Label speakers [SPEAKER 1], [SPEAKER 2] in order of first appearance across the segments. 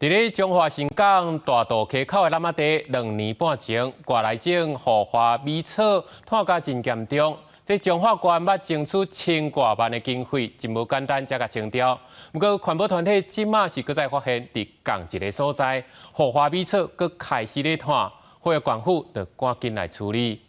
[SPEAKER 1] 佇咧彰化伸港大肚溪口的湳仔地，2年半前，外來種互花米草湠甲真嚴重。這彰化縣欲爭取千外萬的經費，真無簡單，才共清掉。毋過環保團體這馬是閣再發現，佇仝一个所在，互花米草閣開始咧湠，呼籲縣府著趕緊來處理。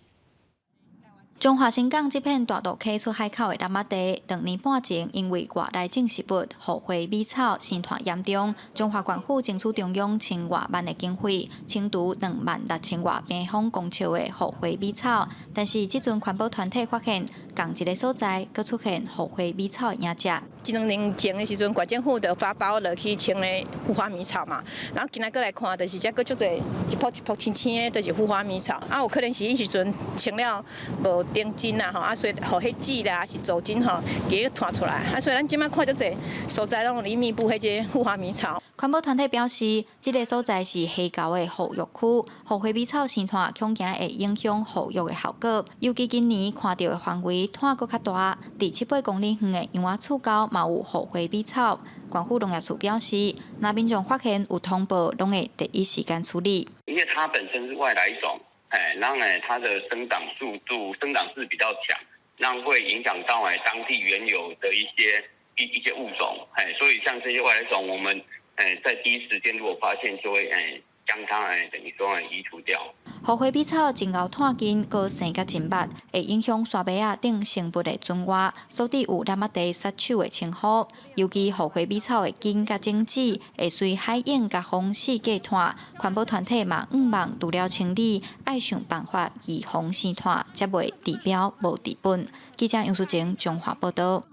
[SPEAKER 2] 彰化伸港這片大肚溪出海口的湳仔地，2年半前因為外來種植物互花米草生湠嚴重，彰化縣府爭取中央千外萬的經費，清除26,000外平方公尺的互花米草。但是這陣環保團體發現，仝一个所在閣出現互花米草的影跡。
[SPEAKER 3] 這兩年前的時陣，縣政府就發包落去清的互花米草嘛，然後今仔閣來看，就是這閣足濟一匍一匍青青的，就是互花米草。啊，有可能是彼時陣清了無頂真啦吼，啊，所以予彼籽啦，抑是藻菌吼，給湠出來。啊，所以咱這馬看足濟所在攏有咧密布彼個互花米草。
[SPEAKER 2] 環保團體表示，這个所在是溪溝的護育區，互花米草生湠恐驚會影響護育的效果。尤其今年看著的範圍湠閣較大，佇七八公里遠的楊仔厝溝嘛有互花米草。縣府農業處表示，若民眾發現有通報，攏會第一時間處理。
[SPEAKER 4] 因為它本身是外來種，哎，然後呢，它的生長速度、生長勢比較強，那會影響到哎當地原有的一些物種，哎，所以像這些外來種，我們哎在第一時間如果發現，就會哎將它哎等於說哎移除掉。
[SPEAKER 2] 互花米草真𠢕湠根，閣生甲真密，會影響沙馬仔等生物的存活，所以有湳仔地殺手的稱呼。尤其互花米草的根佮種子會隨海湧佮風四界湠，環保團體嘛向望除了清理，愛想辦法預防生湠，才袂治標無治本。記者楊淑靜彰化報導。